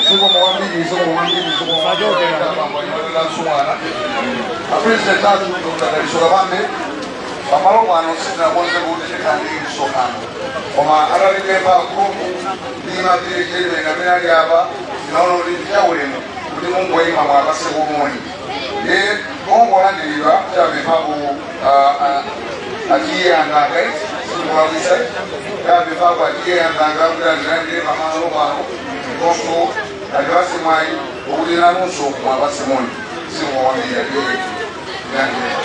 Zikomo kwambiri, zikomo kwambiri, zikomo kwambiri. A president athu Dr. Dalitso Kabambe, pamalo pano sitinakonze kuti tikhale ndi msonkhano, koma atatipempha group ndi ma village chairman amene ali apa, tinaona kuti ndi chaulemu kuti mungoyima mwapase kumoni ndi mongolandiridwa. Tapemphapo atiye anganga, simulakwisa, tapemphapo atiye anganga kuti andilandire pamalo pano, ndiponso atipase mwayi wokuti nanunso mwapase moni. Zikomo kwambiri, atiye ndilandire.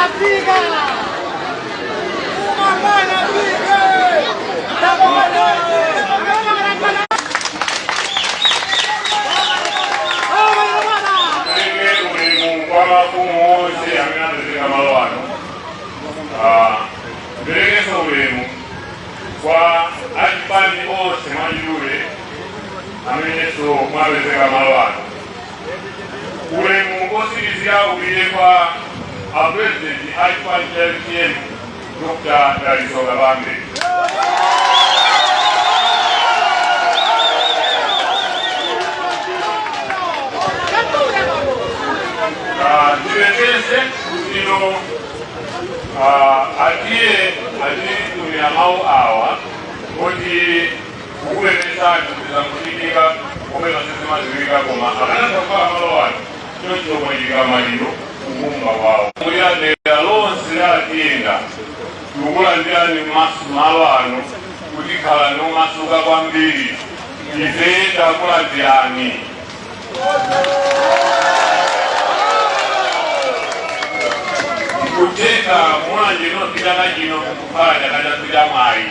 Africa! Mama, Africa! Pereke ulemu kwa mafumu onse amene apezeka malo ano. Perekenso ulemu kwa achipani onse mwachidule amenenso mwapezeka malo ano. Ulemu osirizira upite kwa a president achipani cha UTM, Dr. Dalitso Kabambe. Ndipepese kutino atiye atitumira mawu awa kuti kukupepesani kuti zankuchitika komwe zonse zimaziwika, koma akanatha malo ano choncho kumachitika maliro kukumba kwawo. Mulira lonse latiyenda tikukulandirani malo ano kuti khala nomasuka kwambiri. Ife takulandirani. Kuteka Mulanje nofika chino kukhala chaka chathu cha mwayi.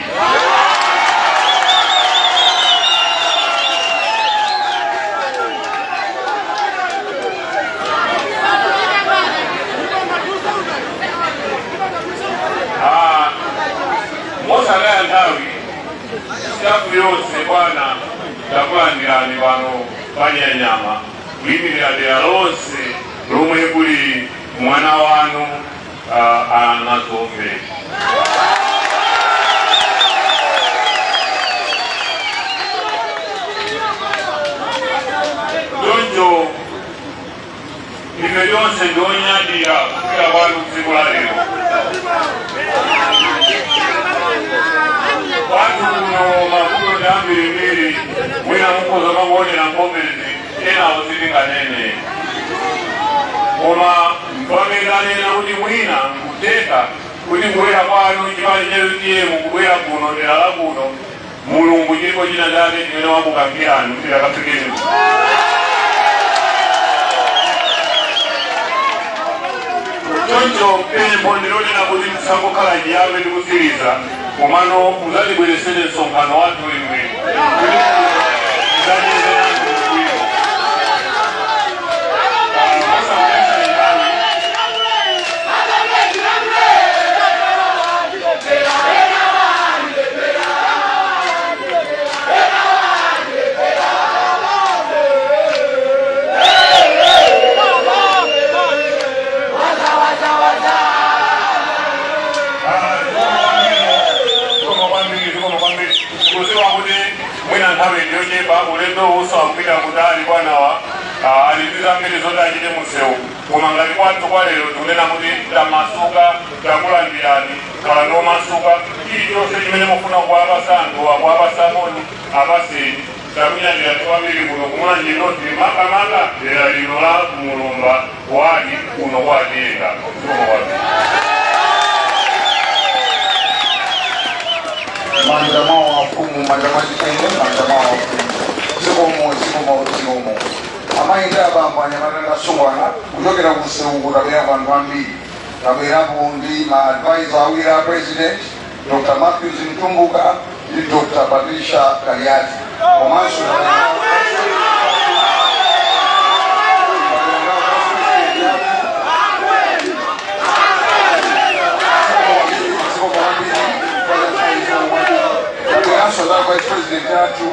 Mosakaya nthawi, staff yonse, bwana, takulandirani pano panyanyama kuyimirira dera lonse lomwe kuli mwana wanu anazombe. Choncho ife tonse ndionyadira kufika kwanu tsiku la lero. Kwathu kuno mavuto ndi ambirimbiri, mwina mukhoza makuonera nkhombezi, enawo sitinganene, koma mpamenganena kuti mwina nkuteka kuti kubwera kwanu chipani cha UTM kubwera kuno dera la kuno, Mulungu chilipo china chake chimene wakukankhirani kuti akafikeni. Choncho pempho ndilonena kuti msangokhala chiyambe ndi kutsiriza, komano muzatibweresere msonkhano wathu imwe kuti muzacheze nanu bwino. Mosamulesa nthawi. Zikomo kwambiri, zikomo kwambiri. Kuziwa kuti mwina nthawi ndiyochepa, ulendo uso akupita kutali, bwanawa ali ndi zambiri zoti achite munsewu, koma ngati kwathu kwa lero tikunena kuti tamasuka, takulandirani, khala nomasuka. Chilichonse chimene mufuna kuwapasa anthu, akuwapasa moni, apaseni. Takunyadira kwambiri kuno kuMulanje North, makamaka dera lino la Mulumba wadi kuno kwatiyenda. Zikomo kwambiri. Manja mwawo afumu, manja mwachitenge, manja mwawo afumu. Zikomo, zikomo, zikomo. Amayi ndi abambo, anyamata ndi asungwana, kuchokera kunsewuku tabwera anthu ambiri. Tabwerapo ndi ma advisor awiri a president, Dr. Matthews Mtumbuka ndi Dr. Patricia Kaliati, komanso tabwera nawo vice president yathu. Zikomo kwambiri. Tabweranso za vice president athu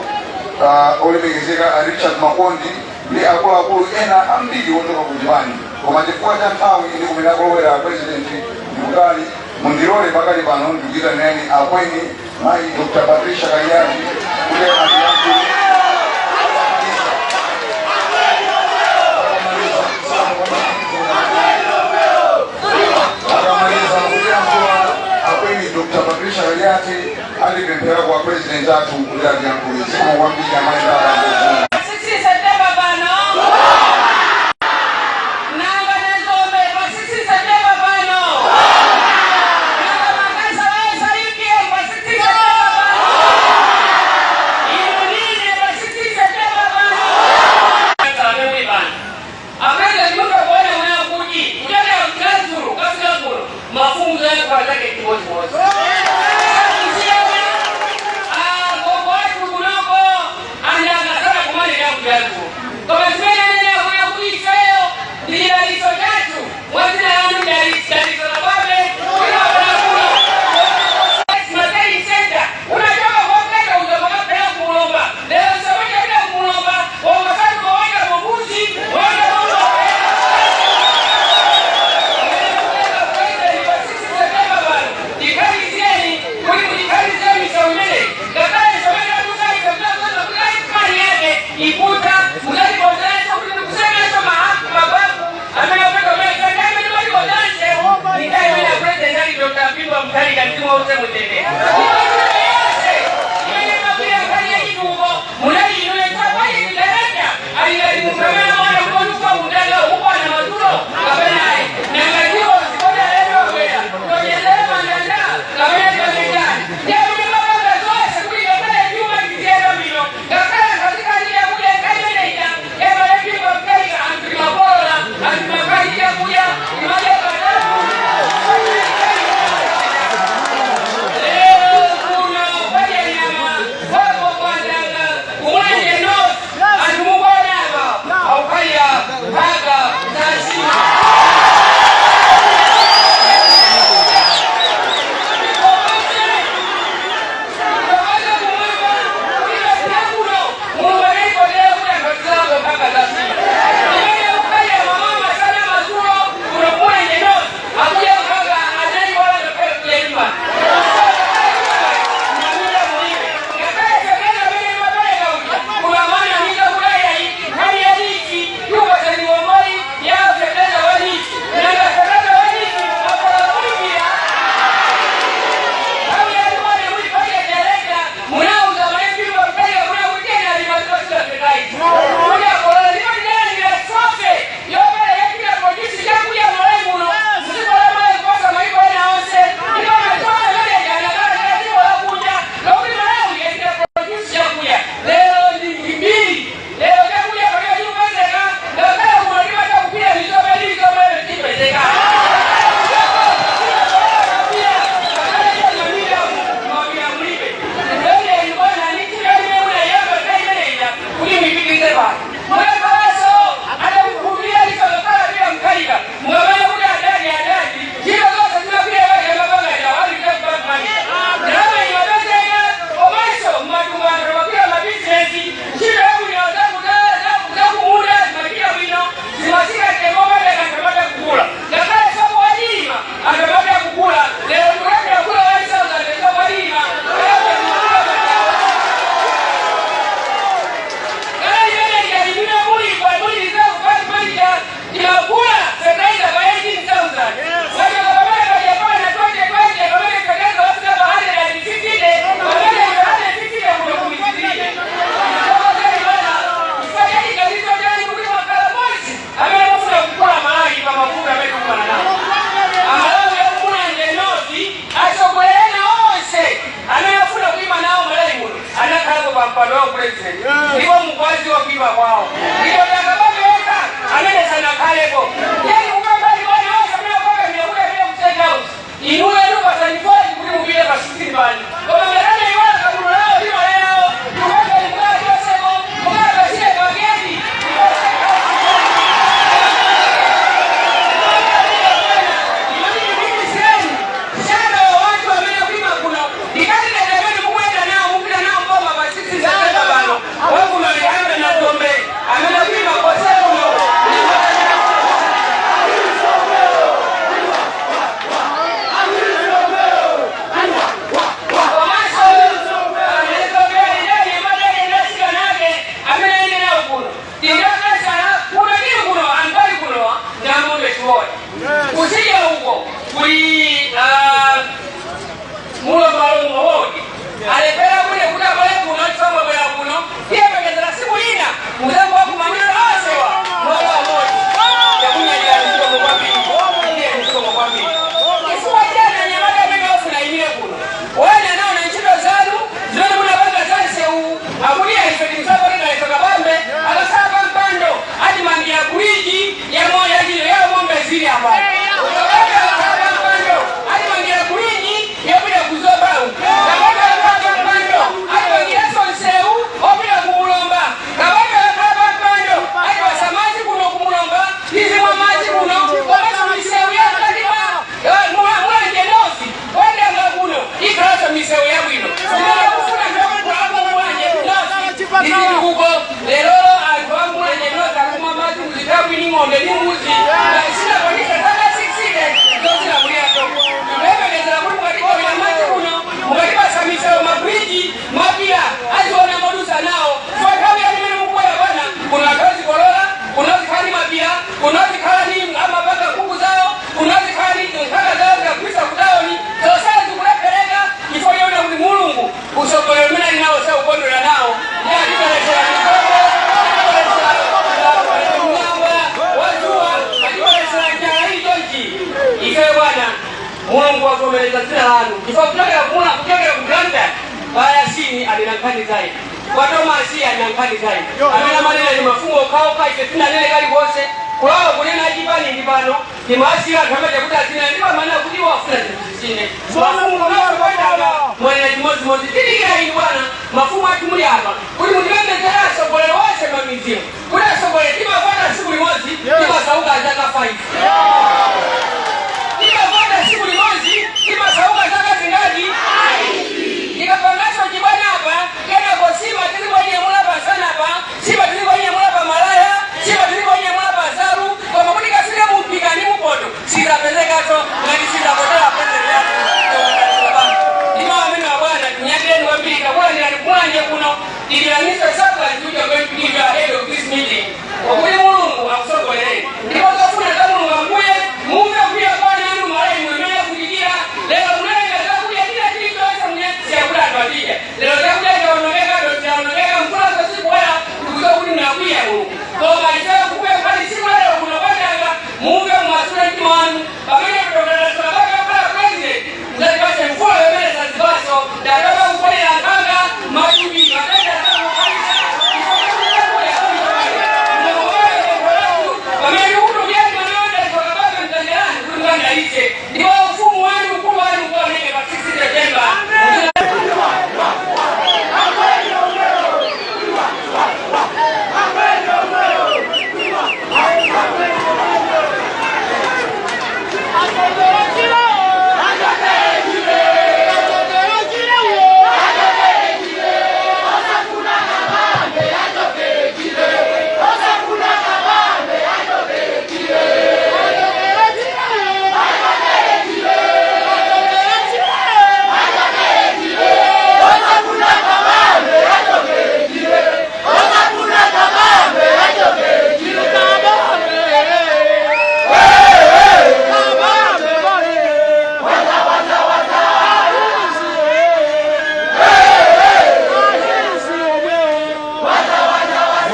olemekezeka a Richard Makondi ndi akuluakulu ena ambiri ochoka ku chipani. Koma chifukwa cha nthawi ndi kumene akulowera president ndikutali, mundilole pakali pano ndikuyitanireni akweni mayi Dr. Patricia Kaliati kuti atiyankhule. Akamaliza kuyankhula akweni Dr. Patricia Kaliati, atipemphera kwa president athu kuti atiyankhule. Zikomo kwambiri, amayi ndi abambo. 16 September pano nanga nezombe pa 16 September pano nanga makasa waesa UTM pa 16 September pano inu nine pa 16 September pano kamene pano apeza ndimukakuona mwana kuti kuchokera kuchazulu kafika kuno mafunzo yakhala zake chimodzimodzi. Kusiyana gogo wathu kunoko andakasala kumanena kuchazulu, koma zimene anene akuya kuti ifeyo ndi chidalitso chathu mwazina lanu dalitso lababe inabona kuno maternity center unachoka koketa uzamakapela kumulomba lero samachapita kumulomba wamasati kowenda mubuzi wenda muno. Ikalizeni kuti muchikalizeni misewu imeneyi, ngakhale zomene atusaika yake ikuta muzalikonzeranso kuti ndikusemeso mababu amene apeka amene Ward. Kusiya uko kuli Mulombalongo Ward. Alephera kule kuti abale kuno chifamwe bwera kuno tiyembekezera siku lina muzango wakumanisa onsewa mwalo amodzi. Yakunyadira, zikomo kwambiri, ndiye zikomo kwambiri. Chifukwa chani anyamata amene ofuna imire kuno wana naona ntchito zanu zimene munapanga zansewu akuti ife timsapotera ife Kabambe akasala pa mpando atimangira bridge ya ya ng'ombe zili apa. Kabambe akasala pa mpando atimangira bridge yopita kuzobawu. Kabambe akasala pa mpando atimangiranso nsewu opita kumulomba. Kabambe akasala pa mpando atipasa madzi kuno kumulomba, tizimwa madzi kuno, komanso misewu ya mkati mwa Mulanje North kwendanga kuno ikhalanso misewu yabwino. Zimene kufuna Mulanje North ndizitukuko. Lerolo anthu a Mulanje North akumwa madzi muzithawi ni ng'ombe ndi mbuzi sinakwanisa zaka 60 zozilamulirato. Tikuyembekezera kuti mukatigawira madzi kuno, mukatipasa misewu, mabridge, mapira aziona modusa nawo. So nthawi yamene mukubwera bwana kuno anthu azikolola kuno, azikhala ndi mapira kuno, azikhala ndi amapanga nkhuku zawo kuno, azikhala ndi nkhaka zawo zikagulisa kutawoni. Zonsezi zikulephereka chifukwa chakuti kuti Mulungu usogolero umene ali nawo saukondwera nawo. Ndi atibweretsera misomo, atibweretsera mng'amba wazuwa, atibweretsera njala ili chonchi. Ife bwana, Mulungu wavomereza dzina lanu chifukwa kuchokera kumuna, kuchokera ku Blantyre bayasini alina nkhani zayi, kwa Tomasi alina nkhani zayi. Amene amanena ni mafumu okhaokha, ife tinanene kalikonse kulawa kunena achipani ndi pano timawasira anthu amene kuti azinena ndipo amanena kuti iwo afuna zinthu zisine. Mafumu nakwendanga mwanena chimodzimodzi. Tidikira inu bwana, mafumu athu muli apa kuti mutipembedzera atsogoleri onse mamizimu kuti atsogoleri timavota tsiku limodzi, timasauka zaka 5. Timavota tsiku limodzi, timasauka zaka zingati? Tikapangaso chibwana apa kenako sima tizikonyamula pasanapa, sima tizikonyamula pa malaya, sima tizikonyamula pa nsalu, koma kuti kasike mumpika ndi mupoto sizapezekaso ngati sizapotera president yathu. Ndima amene wa bwana, tinyadireni kwambiri, takulandirani kumulanje kuno. Tililanise surprise which are going to give you ahead of this meeting, okuti Mulungu akusogolereni ndipo zofuna za Mulungu ambuye mumve kuya kwana anu malayi mwemene kutikira. Lero munalenga zakudya china chilichonse munyakusiya kuti anthu atidya. Lero chakudya chaonongeka, chaonongeka, mvulazo sikuwera, tikuziwa kuti mnakwiya Mulungu, koma ifeyo kukwiya kwani siku lero kuno kwatanga mumve mumasule mtima wanu pamene kutokera president muzatipase mvula yomeresa zipaso. Ndatoka kukolera nkhanga matupi matenda sakukhalisa. Pamene kukutumiyani mwana mtandelani kuti mukandalitse ndipo ufumu wanu, ukulu wanu ukaoneke pa 6 September.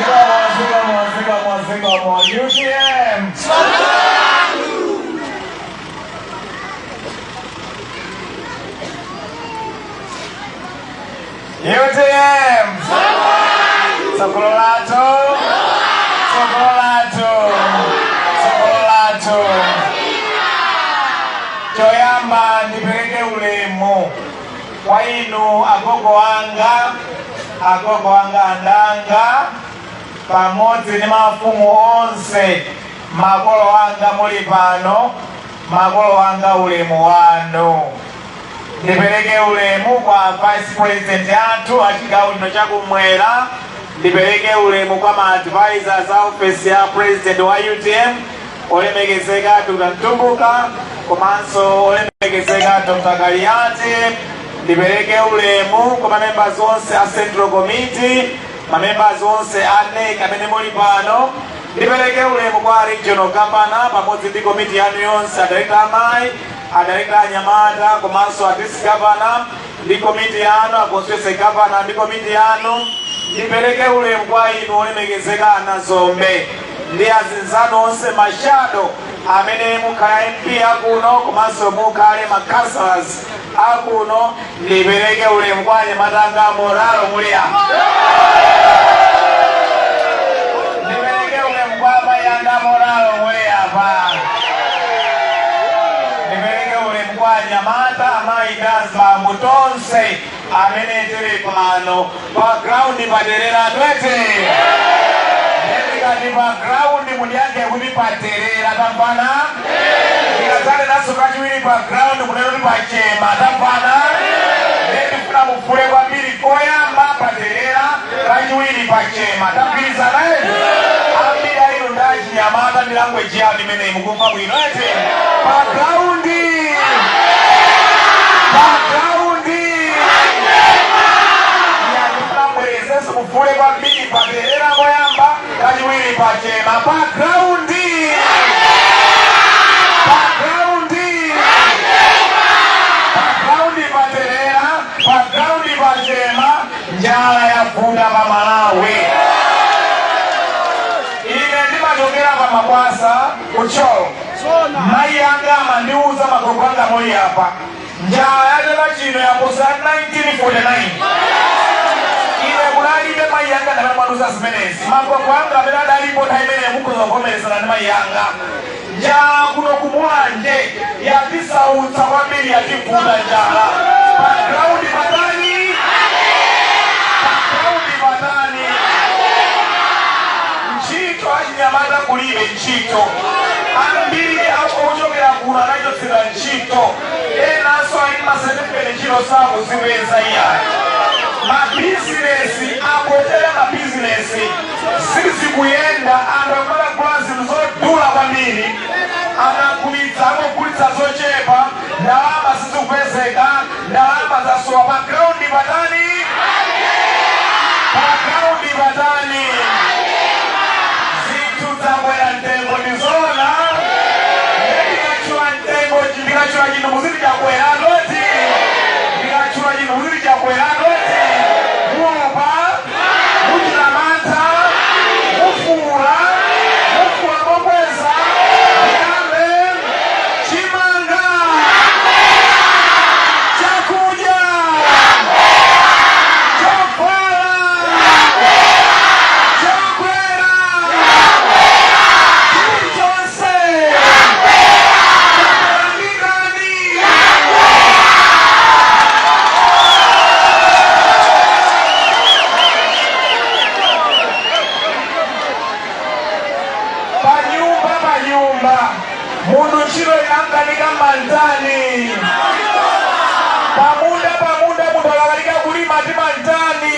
Zikomo, zikomo, zikomo, zikomo. UTM. UTM. Tsogolo lathu. Tsogolo lathu. Tsogolo lathu. Choyamba ndipereke ulemu kwa inu agogo anga, agogo anga andanga pamodzi ndi mafumu onse, makolo anga muli pano, makolo anga, ulemu wanu. Ndipereke ulemu kwa vice president athu a chigawo chino chakumwera. Ndipereke ulemu kwa ma advisors a office ya president wa UTM, olemekezeka Dr. Mtumbuka komanso olemekezeka Dr. Kaliati. Ndipereke ulemu kwa mamembers onse a Central Committee, mamembers onse a NEC amene muli pano. Ndipereke ulemu kwa regional governor pamodzi ndi komiti yanu yonse, adirector amayi, adirector anyamata, komanso a district governor ndi komiti yanu, a constituency governor ndi komiti yanu. Ndipereke ulemu kwa inu olemekezeka anazombe ndi azinzanu onse, mashadow amene mukhala MP akuno komanso mukhale ma councillors akuno. Ndipereke ulemu kwa anyamata anga moralo muli apa. Ndipereke ulemu kwa amayi anga moralo muli apa. Ndipereke ulemu kwa anyamata, amayi ndi azibambo tonse amene tili pano pa ground. Paterera twete ndikati pa ground mundiyankhe kuti paterera, tamvana? Ndikadzale naso kachiwiri pa ground munene kuti pachema, tamvana? Ndifuna mufule kwambiri. Koyamba paterera, kachiwiri pachema, tagwirizana eti? Ambiri aino ndi achinyamata, ndi language yawo imeneyi, mukumva bwino eti? Pa ground, pa ground. Ndifuna mbwerezenso mufule kwambiri. Paterera koyamba, kachiwiri pachema. Pa ground, pa ground, pa ground. Paterera, pa ground, pachema. Njala yavuta pa Malawi. Ine ndimachokera pa Makwasa kucholo. Mayi anga amandiuza, magogo anga muli apa, njala ya chaka chino yaposa 1949. Ine kunalibe mayi anga ndamene mwandiuza zimenezi. Magogo anga amene adalipo nthawi imene mukhoza kuvomerezana ndi mayi anga. Njala kuno kumwanje yatisautsa kwambiri, yativuta njala. Pa ground patani? Pa ground patani? Ntchito achinyamata kulibe ntchito. Ambiri akuchokera kuno anachotsedwa ntchito, enanso ali masetifiketi, ntchito sakuzipeza iyayi. Mabizinesi akotera, mabizinesi sizikuyenda. Anthu akumagula zinthu zodula kwambiri, akagulitsa akugulitsa zochepa, ndalama sizikupezeka, ndalama zasowa. Pa ground patani? Pa ground patani? Zinthu zakwera mtengo, ndizona? Ndikachula mtengo, ndikachula chinthu muziti chakwera toti. Ndikachula chinthu muziti chakwera toti. Muopa, muchita mantha, mufuula, mufuula mokweza. Ndiyambe. Chimanga, chakudya, chovala chakwera, chilichonse chakwera. Ndani? Panyumba, panyumba munthu ntchito inamkanika mantani. Pamunda, pamunda munthu akakanika kulima timantani.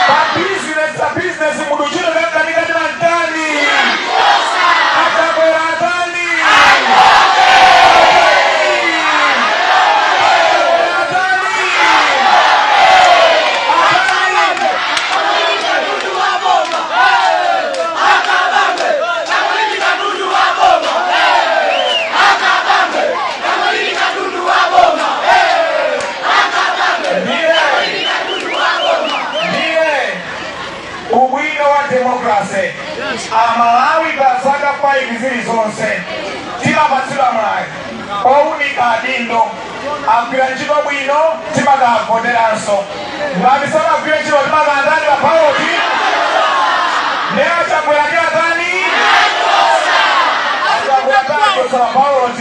Pa bizinesi, pa bizinesi munthu ntchito inamkanika timantani. Achakwera atani? Achakwera atani? Atani? Ndiye ubwino wa democracy, Amalawi pa zaka 5 zilizonse timapatsidwa mwayi owunika adindo. Agwira ntchito bwino, timakavoteranso. Ngati samagwira ntchito, timakatani? Pa ballot. Ndiye Achakwera ndi atani? Achakwera tachotsa pa ballot.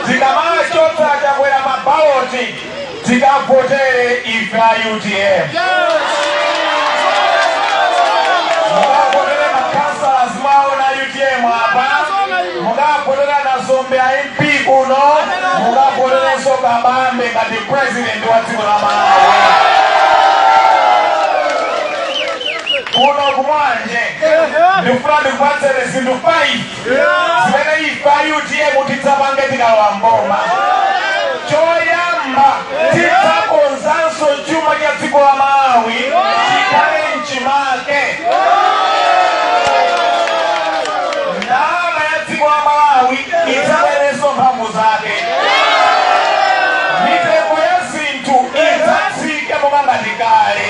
Tikamachotsa Achakwera pa ballot, tikavotere ife a UTM. Mukavotere makhansala mwaona UTM apa, mukavotera Nazombe a MP kuno, mukavoterenso Kabambe ngati president wa dziko la Malawi. Kuno kumwanje ndikufuna ndikupatseni zinthu 5 zimene ife a UTM tidzapange tikalowa mboma. Choyamba, tidzakonzanso chuma cha dziko la Malawi chikhale mchimake. Malawi idzabwerenso mphamvu zake. Mitengo ya zinthu idzatsike monga ngati kale.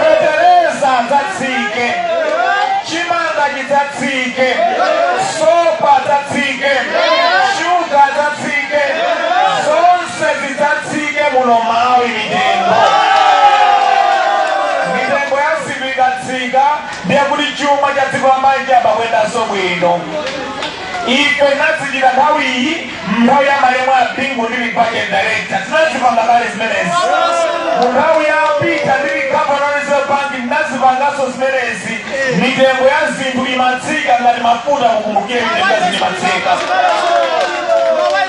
Fetereza adzatsike, chimanga chidzatsike, sopo adzatsike, shuga adzatsike, zonse zidzatsike muno Malawi. Mitengo ya zinthu ikatsika, ndiye kuti chuma cha dziko la Malawi chiyamba kuyendanso bwino. Ife tinazichita nthawi iyi, nthawi ya malemu a Bingu ndili budget director, tinazipanga kale zimenezi. Mu nthawi ya Peter ndili governor Reserve Bank, ndinazipanganso zimenezi. Mitengo ya zinthu imatsika, ngati mafuta, mukumbukire, mitengo ya zinthu imatsika.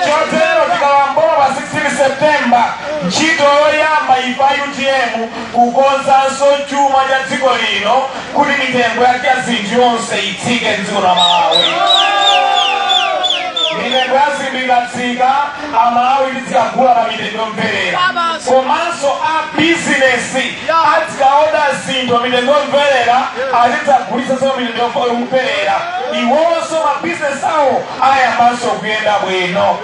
Chotero tikalowa m'boma pa 16 September, ntchito yoyamba ife a UTM kukonzanso chuma cha dziko lino kuti mitengo ya zinthu yonse itsike mdziko la Malawi. Mitengo ya zinthu ikatsika, Amalawi tizikagula pa mitengo yomverera, komanso a bizinesi azikaoda zinthu pa mitengo yomverera, azidzagulitsanso pa mitengo yomverera. Iwonso mabizinesi awo ayambanso kuyenda bwino.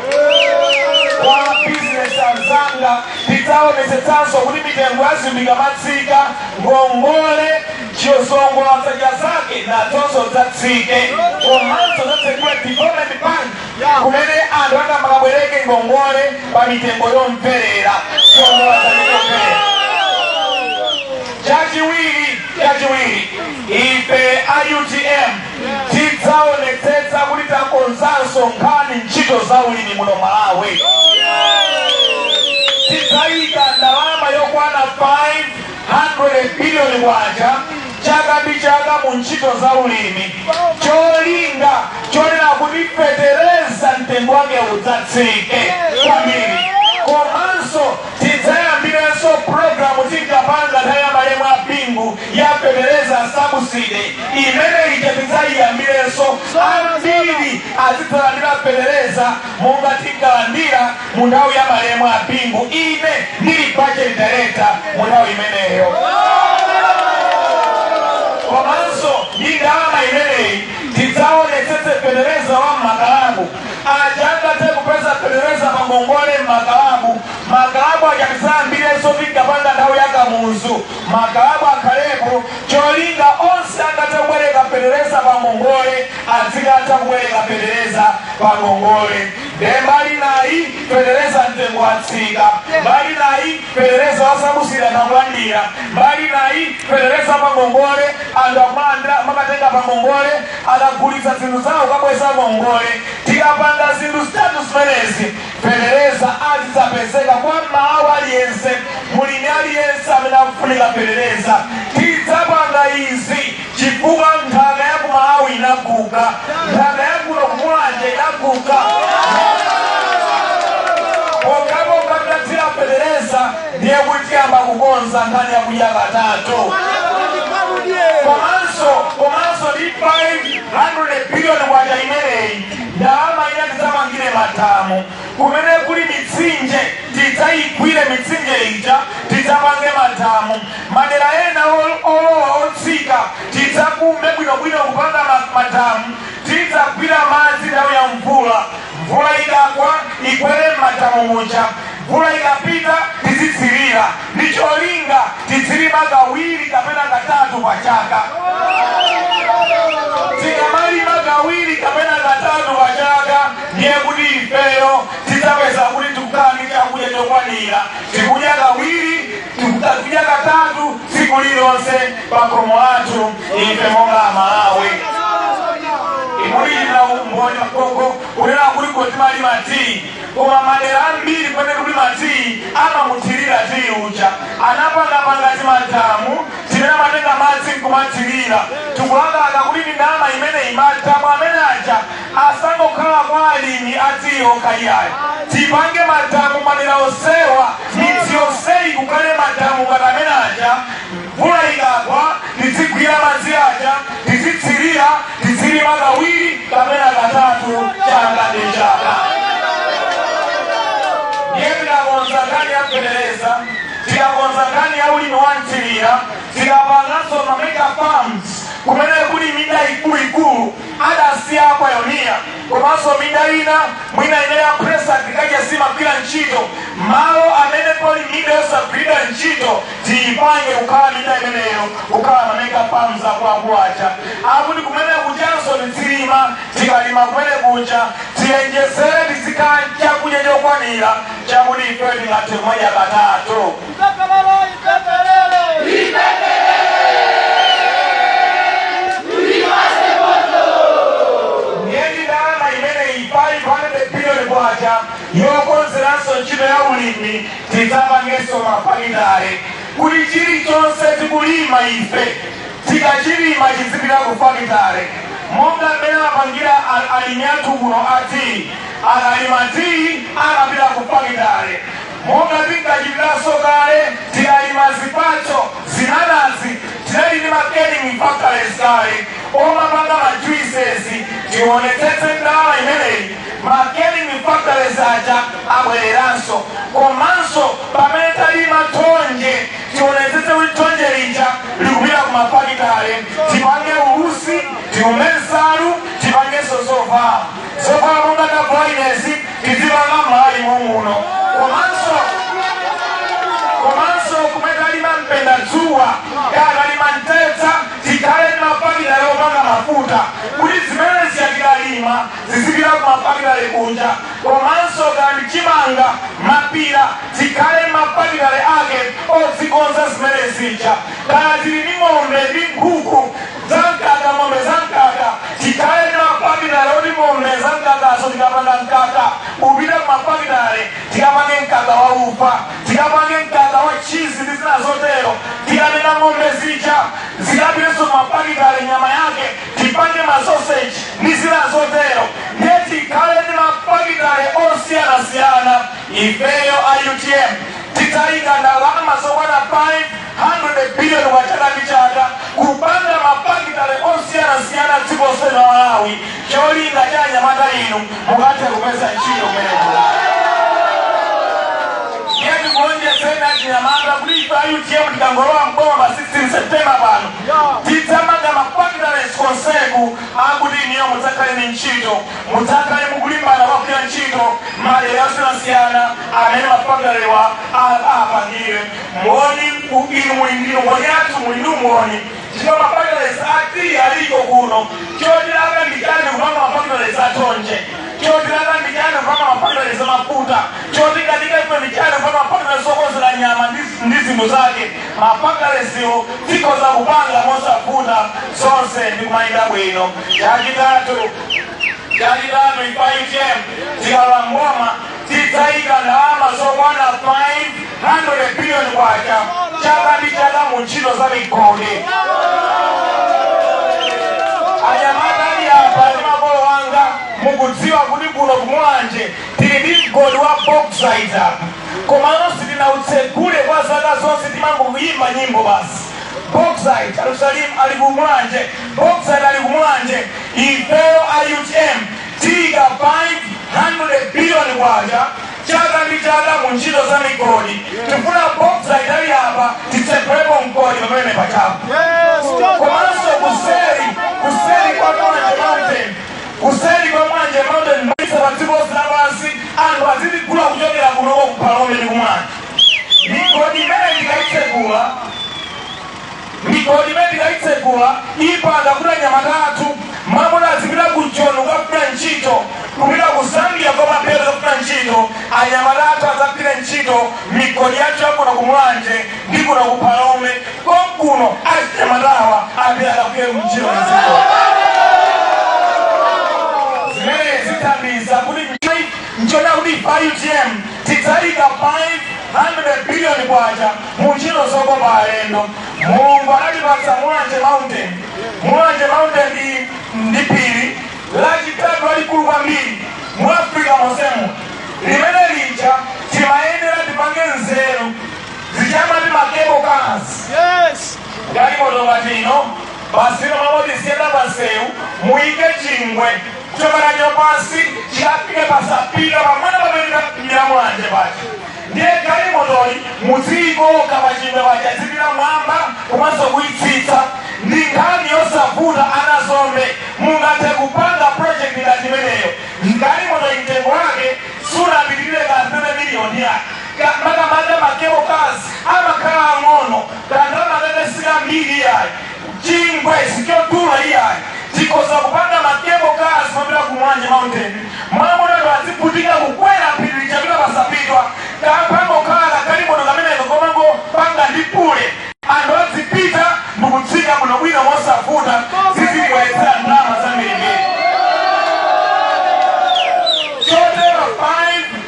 Kwa bizinesi anzanga, tidzaonetsetsanso kuti mitengo ya zinthu ikamatsika, ngongole chiyosongola zake nazonso zatsike. Komanso zatsegula development bank kumene anthu angamakabwereke ngongole pa mitengo yomverera, chiongola zake. Chachiwiri, ife a UTM tidzaonetsetsa kuti takonzanso nkhani ntchito za ulimi muno Malawi. Tidzayika ndalama yokwana 500 biliyoni kwacha chaka ndi chaka mu ntchito za ulimi, cholinga chonena kuti fetereza mtengo wake udzatsike kwambiri. Komanso tidzayambirenso program tinkapanga nthawi ya malemu a Bingu ya fetereza subsidy imene ija, tidzayiyambirenso. Ambiri azidzalandira fetereza monga tinkalandira mu nthawi ya malemu a Bingu, ine ndili budget director mu nthawi imeneyo. Komanso ndi ndalama imeneyi tidzaonetsetse fetereza wa mmakalabu aja angathe kupeza fetereza pa ngongole mmakalabu. Makalabu aja tidzayambirenso tinkapanga nthawi ya Kamuzu. Makalabu akhalepo, cholinga onse angathe kubwereka fetereza pa ngongole azikatha kubwereka fetereza pa ngongole. Nde mbali nayi fetereza mtengo watsika, mbali nayi fetereza wa subsidy anakulandira, mbali nayi fetereza pa ngongole anthu akumalandira, makatenga pa ngongole, akagulitsa zinthu zawo kabweza ngongole. Tikapanga zinthu zitatu zimenezi, fetereza azidzapezeka kwa Mmalawi aliyense, mulimi aliyense amene akufunika fetereza. Tidzapanga izi chifukwa nthaka ya ku Malawi inaguka, nthaka ya kuno kumulanje inaguka. Pokhapokha titathira fetereza, ndiye kuti tiyamba kukonza nkhani yakudya katatu. Komanso ndi 500 biliyoni kwacha imeneyi, ndalama ina tidzamangire madamu kumene kuli mitsinje. Tidzayigwire mitsinje ija, tidzapange madamu. Madera ena olowa otsika tidzakumbe bwinobwino kupanga madamu. Tidzagwira madzi nthawi ya mvula. Mvula ikagwa, ikwere m'madamu muja. Mvula ikapita, tizitsirira ndi cholinga tizilima kawiri kapena katatu pa chaka. Tikamalima kawiri kapena katatu pa chaka, ndiye kuti ifeyo tidzapeza kuti tikukhala ndi chakudya chokwanira. Tikudya kawiri, tikudya katatu tsiku lililonse pa khomo lathu ife monga Amalawi. Imulichitira umboni makoko kunena kuti kotimalima tii, koma madera ambiri kumene tikulima tii amamuthirira tii uja. Anapangapanga timadamu timene amatenga madzi nkumathirira. Tikulakalaka kuti ndi ndalama imeneyi madamu amene aja asangokhala kwa alimi a tii okha iyayi. Tipange madamu madera onsewa, midzi yonseyi kukhale madamu ngati amene aja. Mvula ikagwa, tizigwira madzi aja, tizitsirira, tizilima kawiri kapena katatu chaka ndi chaka. Ndiye tikakonza nkhani ya fetereza, tikakonza nkhani ya ulimi wa mthirira, tikapanganso ma mega farms kumene kuli minda ikuluikulu. Adasiya a Pioneer komanso minda ina mwina imene ya Press Agriculture simagwira ntchito. Malo amene pali minda yosagwirira ntchito, tiyipange kukhala minda imeneyo kukhala ma mega farms akuluakulu aja akuti kumene kuchanso tizilima. Tikalima kumene kuja, tiyenjezere, tizikhala chakudya chokwanira chakuti ife tingathe kumadya katatu. Ipekelele, ipekelele. Ndiye ndalama imeneyi, 500 billion kwacha yokonzeranso ntchito ya ulimi, tidzapangenso mafakitale kuti chilichonse tikulima ife, tikachilima chizipita ku fakitale, monga mmene amapangira alimi athu kuno a tii. Akalima tii amapita ku fakitale, monga tinkachitiranso kale. Tikalima zipatso, zinanazi, tinali ndi ma canning factories kale omapanga ma juices. Tionetsetse ndalama imeneyi ma canning factories aja abwereranso. Komanso pamene talima thonje, tionetsetse kuti thonje lija likupita ku mafakitale, tipange ulusi, tiume nsalu, tipangenso zovala. Zovala monga tavala inezi tizipanga m'Malawi muno. Komanso kumene talima mpendadzuwa, kakalima mtedza, tikhale ndi mafakitale opanga mafuta kuti zimene ziyatikalima zizipita ku mafakitale kunja. Komanso kandi chimanga, mapira, tikhale mafakitale ake odzikonza zimene zija. Kaya tili ndi ng'ombe ndi nkhuku zamkaka, ng'ombe zamkaka, tikhale ndi mafakitale oti ng'ombe zamkakazo tikapanga mkaka upite ku mafakitale, tikapange mkaka wa ufa, tikapange mkaka wa cheese ndi zina zotero. Tikamena ng'ombe zija, zikapitenso ku mafakitale, nyama yake tipange masoseji ndi zina zotero. Ndiye tikhale ndi mafakitale osiyanasiyana. Ifeyo a UTM titayika ndalama zokwana 500 billion kwa chaka ndi chaka kupanga mafakitale osiyanasiyana dziko lonse la Malawi, cholinga cha anyamata inu mukathe kupeza ntchito kumeneko. Ndiye ndikulonjezeni achinyamata kuti ife a UTM tikangolowa mboma pa 16 September pano, tidzamanga mafakitale konseku akuti iniyo mudzakhale ndi ntchito, mudzakhale mukulimbana kwagwira ntchito madera osiyanasiyana amene mafakitalewa apangire. Moni inu muli ndinu ngoni athu, muli ndi umoni chifukwa mafakitales ati aliko kuno. Chotilaka ndi chani kupanga mafakitales athonje? Chotilaka ndi chani kupanga mafakitales amafuta? Chotikatika ife ndi chani kupanga mafakitales okonzera nyama ndi zinthu zake? Mafakitaleziwo tikhoza kupanga mosavuta, zonse ndi kumayenda bwino. Chachitatu, ife a UTM tikalowa mboma tidzayika ndalama zokwana 500 billion kwacha chaka ndi chaka mu ntchito za migodi. Anyamata ali apa ndi makolo anga, mukudziwa kuti kuno kuMulanje tili ndi mgodi wa bauxite apa, komano sitinautsegule kwa zaka zonse, timangokuyimba nyimbo basi. Bauxite Alusalim ali kuMulanje, bauxite ali kuMulanje. Ifeyo a UTM tiyika 500 billion kwacha chaka ndi chaka mu ntchito za migodi. Tifuna bauxite ali apa titsegulepo mgodi pamene pachapo. Komanso kuseri kwa Mulanje Mountain, kuseri kwa Mulanje Mountain, mbisa pa dziko lonse lapansi, anthu azitigula kuchokera kunoko kuPhalombe ndi kuMulanje. Migodi imene tikayitsegula, migodi imene tikayitsegula ipanga kuti anyamata athu mamuna azipita ku Joni kukagwira ntchito, kupita ku Zambia komapera kukagwira ntchito. Anyamata athu adzagwira ntchito migodi yathu yakuno kuMulanje ndi kuno kuPhalombe konkuno. Achinyamatawa apita akagwire ntchito mdziko. Zimene zithandiza kuti nchona kuti ife a UTM tidzayika 500 billion kwacha mu ntchito zokopa alendo. Mulungu anatipatsa Mulanje Mountain. Mulanje Mountain ndi phiri lachitatu lalikulu kwambiri mu Africa monsemo. Limene lija timayenera tipange nzeru zichamati ma cable cars. Galimoto ngati ino basi ino mamoti ziyenda pansewu, muyike chingwe kuchoka nacho pansi chikafike pasapita pamene pamene Mulanje pacha. Ndiye galimotoyi muziyikoka pachingwe pacha, zipita mwamba komanso kuyitsitsa. Ndi nkhani yosavuta. Anazombe mungathe kupanga. yayi. Makamaka ma cable cars amakhala ang'ono, kandalama kake sikambiri yayi, chingwe sichodula iyayi. Tikoza kupanga ma cable cars mapita ku Mulanje Mountain, mwamuna aziputika kukwera phiri lichapita pasapitwa. Kampangokhala kalimoto kameneko komangopanga ndi pule, anthu azipita ndikutsika bwinobwino mosavuta, zizibweretsera ndalama zambirimbiri. Chotero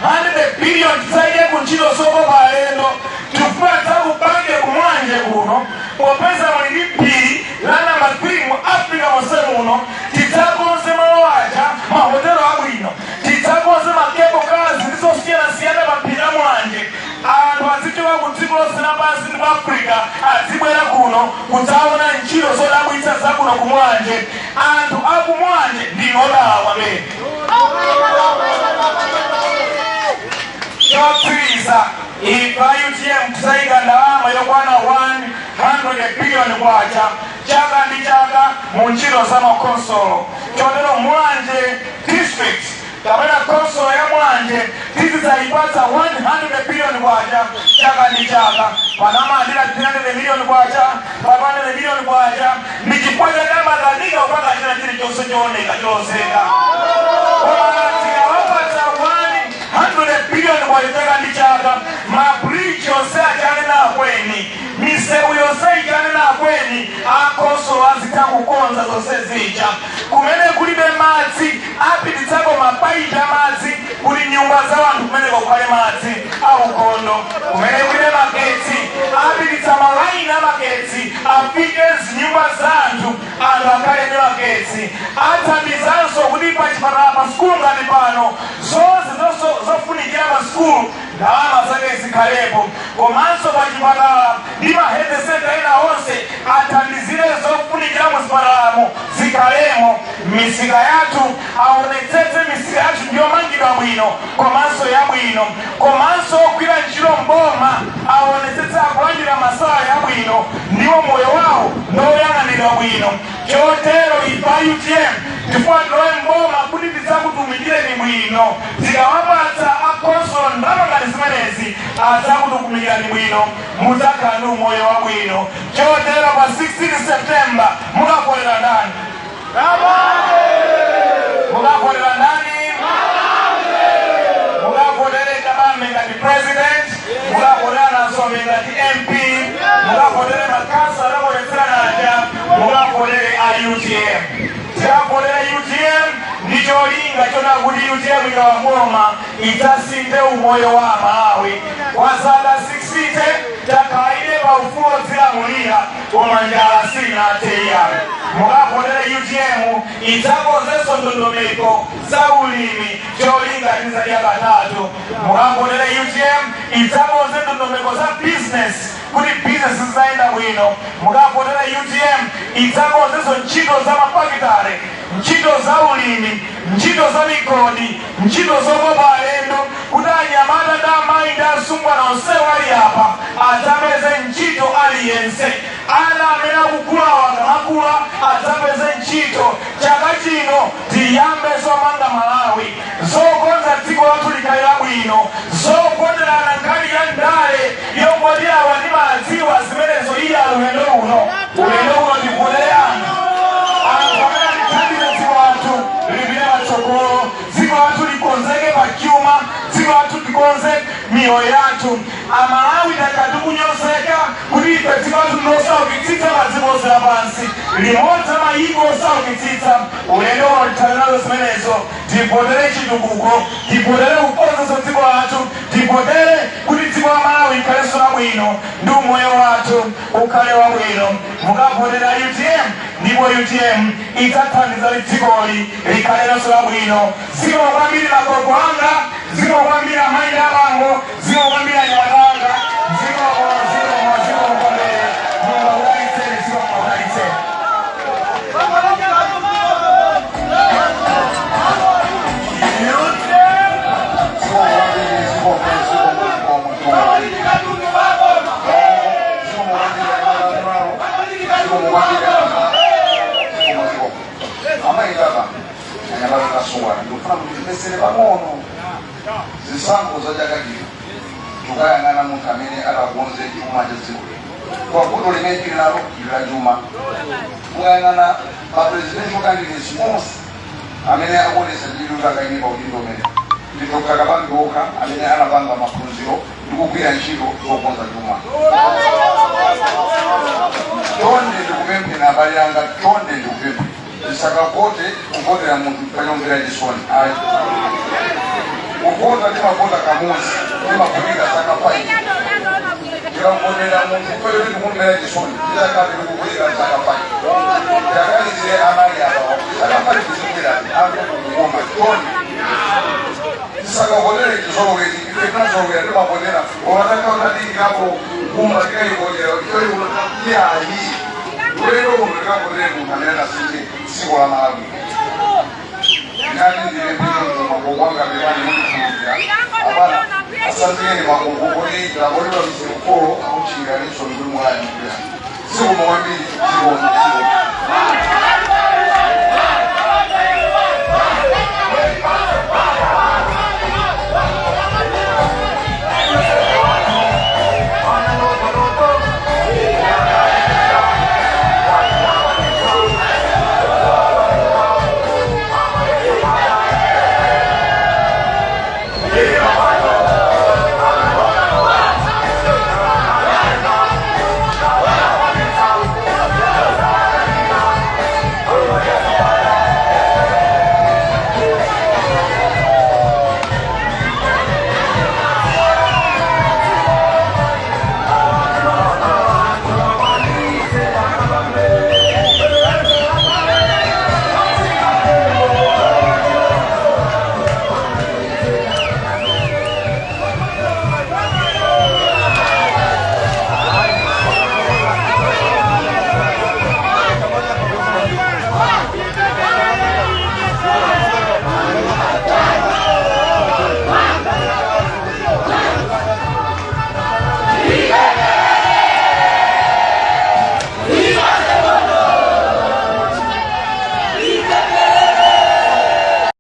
500 billion tisaike ku ntchito zokopa alendo. Tifuna tisakupange kumwanje kuno, popeza muli ndi phiri la namba 3 mu Africa monse muno. Tidzakonze malo aja, mahotelo abwino, tidzakonze ma cable cars ndi zosiyanasiyana pa phiri la Mulanje. Anthu azichoka ku dziko lonse lapansi ndi ku Africa, azibwera kuno kudzaona ntchito zodabwitsa zakuno kumwanje. Anthu akumwanje ndi odala kwambiri. Chotsiriza, ife a UTM tisayika ndalama yokwana 100 billion kwacha chaka ndi chaka mu ntchito za makonsolo. Chotero Mulanje District kapena konsolo ya Mulanje tizidzayipatsa 100 billion kwacha chaka ndi chaka. Panamalandira 300 million kwacha, 500 million kwacha, ndi chifukwa chake amakanika kupanga china chilichonse chooneka cholozeka. Koma tikawapatsa 100 billion kwacha chaka ndi chaka, ma bridge yonse achanena akweni, misewu yonse ichanena akweni, akonsolo azitha kukonza zonse zija. Kumene kulibe madzi, apititsako mapaipi amadzi kuti nyumba za anthu kumeneko kukhale madzi aukhondo. Kumene kulibe magetsi, apititsa malaini amagetsi afike zinyumba za anthu, anthu akhale ndi magetsi. Athandizanso kuti pachipatala, pa sukulu ngati pano, zonse zofunikira pa sukulu ndalama zake zikhalepo. Komanso pachipatala ndi ma health center ena onse, athandizire zofunikira muzipatalamo zikhalemo. Misika yathu, aonetsetse misika yathu ndiyomangidwa bwino komanso yabwino. Komanso ogwira ntchito mboma aonetsetse akulandira ma salary abwino, ndiwo moyo wawo ndoyang'anidwa bwino. Chotero ife a UTM tifuna tilowe mboma kuti tidzakutumikireni bwino. Tikawapatsa akonsolo ndalama ngati zimenezi, adzakutumikirani bwino, mudzakhala ndi umoyo wabwino. Chotero pa 16 September mukavotera ndani? Mukavotera ndani? Mukavotere Kabambe ngati president, mukavotera Nasombe ngati MP, mukavotere makansala akonetsera naja, mukavotere a UTM. Tikavotere UTM ndi cholinga chona kuti UTM ikalowa mboma idzasinthe umoyo wa Amalawi. Kwa zaka 60 takhalire pa ufulu odzilamulira, koma njala sinathe iyayi. Mukavotere UTM, idzakonzenso ndondomeko za ulimi, cholinga tizadya katatu. Mukavotere UTM, idzakonze ndondomeko za business kuti business zizayenda bwino. Mukavotera UTM, idzakonzenso ntchito za mafakitare, ntchito za ulimi, ntchito za migodi, ntchito zokopa alendo, kuti anyamata ndi amayi ndi asungwana onsewo ali apa adzapeze ntchito aliyense. Ana amene akukulawa akamakula adzapeze ntchito. Chaka chino tiyambe zomanga Malawi, zokonza dziko lathu likhale labwino. Zoponderana nkhani ya ndale yongotirawa ndi madziwa zimenezo iya. Ulendo uno tivotere anthu amene atithandize dziko lathu lipite patsogolo, dziko lathu likonzeke pa chuma, dziko lathu likonze miyoyo yathu. Amalawi takhala tikunyozeka kuti ife dziko lathu ndilosaukitsitsa pa dziko lonse lapansi, limodzi la mayiko osaukitsitsa. Ulendo uno tithane nazo zimenezo. Tivotere chitukuko, tivotere kukonzanso dziko lathu, tivotere kuti dziko la Malawi likhalenso labwino ndi umoyo wathu ukhale wabwino. Mukavotera UTM, ndipo UTM idzathandiza kuti dzikoli likhalenso labwino. Zikomo kwambiri magogo anga, zikomo kwambiri amayi ndi abambo, zikomo kwambiri anyamata anga. Zikomo, zikomo, zikomo kwambiri. Mulungu akudalitseni. Zikomo, akudalitseni. Zikomo kwambiri, zikomo, zikomo, zikomo, zikomo. Zikomo kwambiri anyamata, zikomo kwambiri anyamata, zikomo, zikomo. Amayi baba, anyamata, tasungwana, ndikufuna kuti tipesere pang'ono. Zisankho za chaka chino Tikayang'ana munthu amene atakonze chuma cha dziko lino. Kwa vuto limene tili nalo ndi la chuma. Mukayang'ana ma presidential candidates onse amene akuonesa chidwi kuti akayime pa udindo umene, ndi Dr. Kabambe okha amene anapanga maphunziro ndi kugwira ntchito zokonza chuma. Chonde ndikupemphera, abale anga, chonde ndikupemphera, tisakavote kuvotera munthu panyongera chisoni, ayi. Kuvota timavota kamodzi, timavutika zaka 5. Tikavotera munthu kwete tikumvera chisoni, tizakati tikuvutika zaka 5. Takalizire amayi apa kuti zaka 5 tizibwera anthu kukoma. Chonde tisakavotere chizolowezi. Ife tinazolowera timavotera olatakautadikirapo kumba tikayivotera iyayi. Ulendo uno tikavotere munthu amene anasinthe dziko la Malawi. Ngati ndilembera magogo anga, pepani mundikhulupirira apana asanzikeni magogo kuti lakolidwa mzikolo akuchinganiso ndi mulaya mkulira. Zikomo kwambiri, zikomo, zikomo.